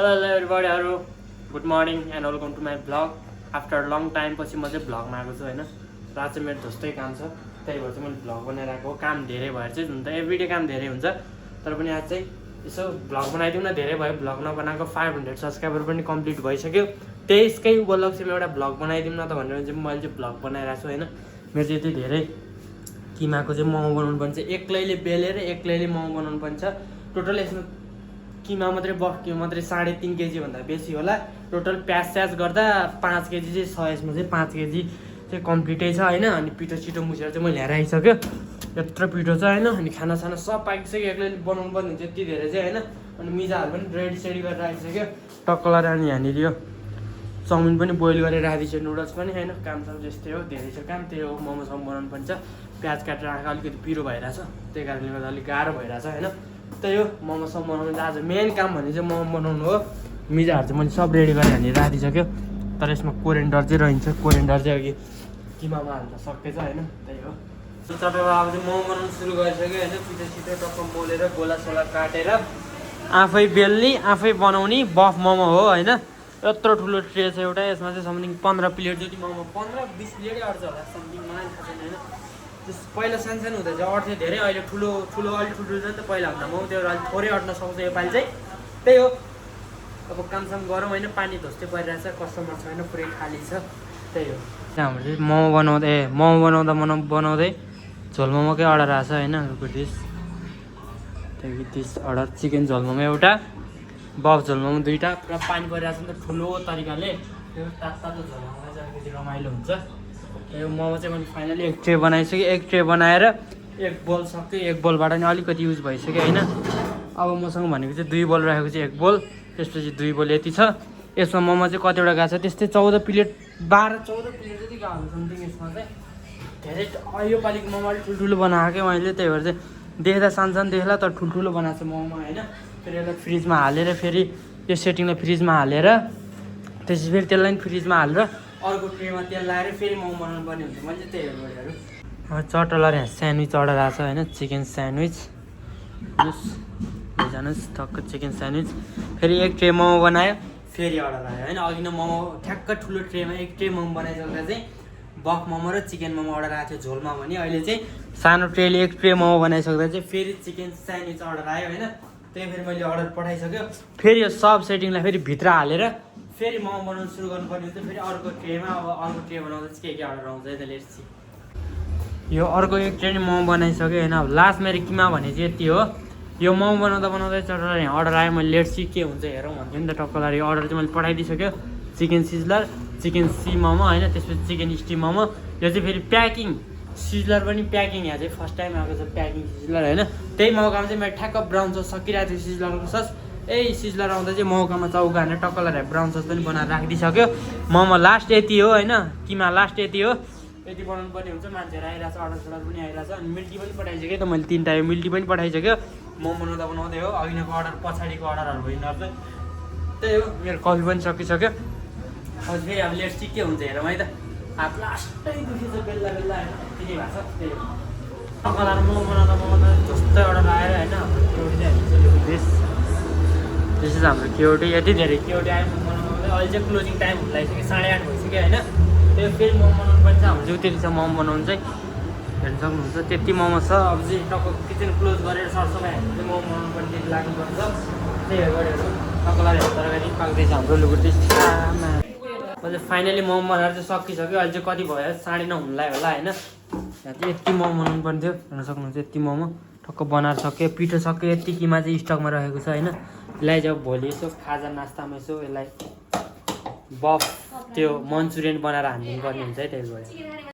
Hello everybody, good morning and welcome to my vlog. After a long time पछि म चाहिँ भ्लगमा आएको छु हैन। रात चाहिँ मेरो जस्तै काम छ, त्यही भएर चाहिँ मैले भ्लग बनाएर आएको। काम धेरै भएर चाहिँ हुन त एभ्रीडे काम धेरै हुन्छ, तर पनि आज चाहिँ यसो भ्लग बनाइदिउँ न। धेरै भयो भ्लग नबनाएको, 500 सब्स्क्राइबर पनि कम्प्लिट भइसक्यो। त्यसकै उपलक्ष्यमा एउटा भ्लग बनाइदिउँ न त भनेर चाहिँ मैले चाहिँ भ्लग बनाइरहेको छु हैन। मेरो चाहिँ यति धेरै किमाको चाहिँ मोमो बनाउनु पर्छ, एक्लैले बेलेर एक्लैले मोमो बनाउनु पर्छ। टोटल यसमा किमा मात्रै बक्यो मात्रै 3.5 केजी भन्दा बेसी होला। टोटल प्याज स्याज गर्दा 5 केजी चाहिँ छ। यसमा चाहिँ 5 केजी चाहिँ कम्प्लिटै छ हैन। अनि पिठो छिटो मुसेर चाहिँ मैले ल्याएर आइसक्यो। यत्रो पिठो छ हैन। अनि खानासाना सब पाकिसक्यो, एक्लैले बनाउनु पर्ने हुन्छ यति धेरै चाहिँ हैन। अनि मिजाहरू पनि रेडी सेडी गरेर आइसक्यो टक्कलर। अनि यहाँनिर यो चाउमिन पनि बोइल गरेर राखिदिन्छु, नुडल्स पनि हैन। काम सब त्यस्तै हो, धेरै छ काम। त्यही हो, मोमोसम्म बनाउनु पर्छ। प्याज काटेर आएको अलिकति पिरो भइरहेछ, त्यही कारणले गर्दा अलिक गाह्रो भइरहेछ हैन। त्यही हो, मोमोसम्म बनाउनु चाहिँ आज मेन काम भने चाहिँ मोमो बनाउनु हो। मिजाहरू चाहिँ मैले सब रेडी गरेर हानेर राखिदिइसक्यो। तर यसमा कोरिएन्डर चाहिँ रहन्छ, कोरिएन्डर चाहिँ अघि किमामा हाल्न सकेछ हैन। त्यही हो, तपाईँको अब चाहिँ मोमो बनाउनु सुरु गरिसक्यो हैन। पिठो छिटो टक्क मोलेर गोलासोला काटेर आफै बेल्ने आफै बनाउने बफ मोमो हो हैन। यत्रो ठुलो ट्रे छ एउटा, यसमा चाहिँ समथिङ 15 प्लेट जति मोमो, 15-20 प्लेटै अट्छ होला समथिङ, मलाई थाहा छैन हैन। पहिला सानो हुँदा चाहिँ अर्थ्यो धेरै, अहिले ठुलो अलिक ठुलो छ नि त पहिला भन्दा। म त्यो अलिक थोरै अट्न सक्छ योपालि चाहिँ। त्यही हो, अब कामसाम गरौँ होइन। पानी धोस्दै परिरहेछ, कस्टमर छैन, पुरै खाली छ। त्यही हो, हाम्रो चाहिँ मोमो बनाउँदै झोल मोमोकै अर्डर आएको छ होइन। त्यहाँदेखि डिस अर्डर चिकन झोल मोमो एउटा, बफ झोल मोमो 2टा। पुरा पानी परिरहेछ नि त ठुलो तरिकाले। त्यो तातो झोल मोमो चाहिँ अलिकति रमाइलो हुन्छ। यो मोमो चाहिँ मैले फाइनली एक ट्रे बनाइसकेँ। एक ट्रे बनाएर एक बोल सक्यो, एक बोलबाट नि अलिकति युज भइसक्यो होइन। अब मसँग भनेको चाहिँ 2 बोल राखेको चाहिँ 1 बोल, त्यसपछि 2 बोल यति छ। यसमा मोमो चाहिँ कतिवटा गएको छ त्यस्तै 14 प्लेट, 12-14 प्लेट जति गएको छ समथिङ। यसमा चाहिँ धेरै योपालिको मोमो अलिक ठुल्ठुलो बनाएको क्या मैले, त्यही भएर चाहिँ देख्दा सानसानो देख्ला तर ठुल्ठुलो बनाएको छ मोमो होइन। फेरि यसलाई फ्रिजमा हालेर, फेरि यो सेटिङलाई फ्रिजमा हालेर, त्यसपछि फेरि त्यसलाई पनि फ्रिजमा हालेर अर्को ट्रेमा तेल लगाएर फेरि मोमो बनाउनु पर्ने हुन्छ। मैले चाहिँ त्यही हो गरेर। चटलर यहाँ स्यान्डविच अर्डर आएको छ होइन, चिकन स्यान्डविच। जानुहोस् टक्क चिकन स्यान्डविच। फेरि एक ट्रे मोमो बनायो, फेरि अर्डर आयो होइन। अघि नै मोमो ठ्याक्क ठुलो ट्रेमा एक ट्रे मोमो बनाइसक्दा चाहिँ बफ मोमो र चिकन मोमो अर्डर आएको थियो झोलमा भने। अहिले चाहिँ सानो ट्रेले एक ट्रे मोमो बनाइसक्दा चाहिँ फेरि चिकन स्यान्डविच अर्डर आयो होइन। त्यही फेरि मैले अर्डर पठाइसक्यो। फेरि यो सब सेटिङलाई फेरि भित्र हालेर फेरि मोमो बनाउनु सुरु गर्नुपर्ने हुन्छ। फेरि अर्को ट्रेमा अब अर्को ट्रे बनाउँदा चाहिँ के अर्डर आउँछ है त। लेट्स सी, यो अर्को एक ट्रे नि मोमो बनाइसक्यो होइन। अब लास्ट मेरो किमा भने चाहिँ यति हो। यो मोमो बनाउँदै चटलर यहाँ अर्डर आयो। मैले लेट्स सी के हुन्छ हेरौँ भन्थ्यो नि त टक्कलर। यो अर्डर चाहिँ मैले पठाइदिइसक्यो, chicken sizzler, chicken C momo होइन। त्यसपछि चिकन स्टिम मोमो। यो चाहिँ फेरि प्याकिङ सिजलर पनि प्याकिङ, यहाँ चाहिँ फर्स्ट टाइम आएको छ प्याकिङ सिजलर होइन। त्यही मौकामा चाहिँ मेरो ठ्याक्क ब्राउन सस सकिरहेको थियो सिजलरको सस। सिजलर आउँदा चाहिँ मौकामा चौका हानेर टक्कलर ब्राउन सस पनि बनाएर राखिदिइसक्यो। मोमो लास्ट यति हो होइन, किमा लास्ट यति हो। यति बनाउनु पर्ने हुन्छ। मान्छेहरू आइरहेछ, अर्डर पनि आइरहेछ। अनि मिल्टी पनि पठाइसकेँ त मैले 3टा यो मिल्टी पनि पठाइसक्यो। मोमो बनाउँदै हो, अघिको अर्डर पछाडिको अर्डरहरू होइन। त्यही हो, मेरो कफी पनि सकिसक्यो। अब फेरि अब लेट्स सी के हुन्छ हेरौँ है त। हात लास्टै दुखेछ बेल्ला होइन, यति नै भएको छ। त्यही हो, टक्कलर मोमो बनाउँदा जस्तै अर्डर आएर होइन। दिस इज हाम्रो केओटी। यति धेरै केओटी आयो मोमो बनाउँदै। अहिले चाहिँ क्लोजिङ टाइम हुन लागिसक्यो, 8:30 भइसक्यो होइन। त्यो फेरि मोमो बनाउनु पर्छ। हाम्रो चाहिँ त्यति छ मोमो बनाउनु चाहिँ, हेर्नु सक्नुहुन्छ त्यति मोमो छ। अब चाहिँ टक्क किचन क्लोज गरेर सरसफाइ हाल्नु चाहिँ मोमो बनाउनु पर्ने त्यति लाग्नुपर्छ। त्यही हो गरेर टक्कलर तरकारी पाक्दैछ हाम्रो लुकुटी सामा। अहिले फाइनली मोमो बनाएर चाहिँ सकिसक्यो। अहिले चाहिँ कति भयो, 9:30 हुन लाग्यो होला होइन। यहाँ चाहिँ यति मोमो बनाउनु पर्ने थियो, हेर्न सक्नुहुन्छ यति मोमो टक्क बनाएर सक्यो। पिठो सक्यो, यति किमा चाहिँ स्टकमा रहेको छ होइन। यसलाई चाहिँ भोलि यसो खाजा नास्तामा यसो यसलाई बफ त्यो मन्चुरियन बनाएर हानिदिनु पर्ने हुन्छ है। त्यही भएर